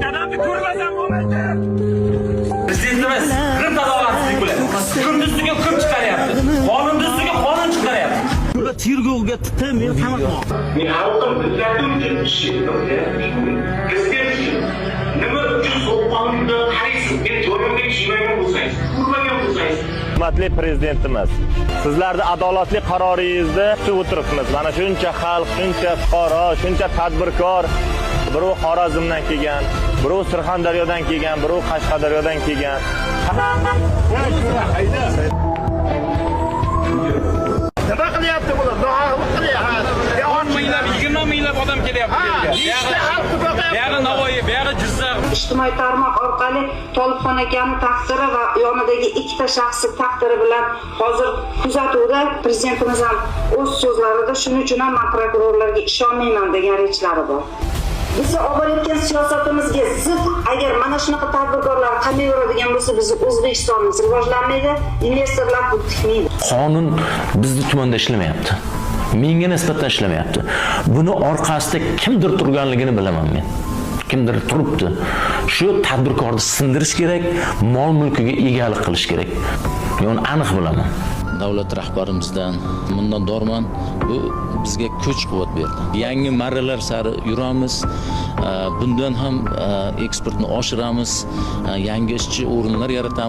Dadamni ko'rmasam bo'lmaydi. Prezidentimiz g'irt adolatsizlik bilan hukmni ustiga hukm chiqaryapti. Qonunni ustiga qonun chiqaryapti. Tergovga tutib, meni qamatmoqchi. Men xalqim, millatim uchun ish etdim. Prezident uchun. Nima uchun so'qqonlik bilan qaraysiz? Men joyimga tushmagan bo'lsangiz, ko'rmagan bo'lsangiz, Hurmatli prezidentimiz, sizlarni adolatli qaroringizni kutib o'tiribmiz. Mana shuncha xalq, shuncha fuqaro, shuncha tadbirkor, birov Xorazmdan kelgan, birov Surxondaryodan kelgan, birov Qashqadaryodan kelgan. Nima qilyapti bular? Nohaqlik qilyapti. 10 minglab, 20 minglab odam kelyapti bu yerga. Nechta xalqni boqyapti? Buyog'i Navoiy, buyog'i Jizzax. Ijtimoiy tarmoq orqali Tolibxon akani taqdiri va yonidagi ikkita shaxsni taqdiri bilan hozir kuzatuvda. Prezidentimiz ham o'z so'zlarida "Shuning uchun ham man prokurorlarga ishonmayman" degan rechlari bor. Bizni olib borayotgan siyosatimizga zid agar mana shunaqa tadbirkorlar qamayveradigan bo'lsa, bizni O'zbekistonimiz rivojlanmaydi, investorlar pul tikmaydi. Qonun bizni tumanda ishlamayapti. Menga nisbatan ishlamayapti. Buni orqasida kimdir turganligini bilaman men. Kimdir turibdi. Shu tadbirkorni sindirish kerak, mol mulkiga egalik qilish kerak. Men uni aniq bilaman. Davlat rahbarimizdan minnatdorman. Bu bizga kuch quvvat berdi. Yangi marralar sari yuramiz. Bundan ham eksportni oshiramiz, yangi ishchi o'rinlar yaratamiz.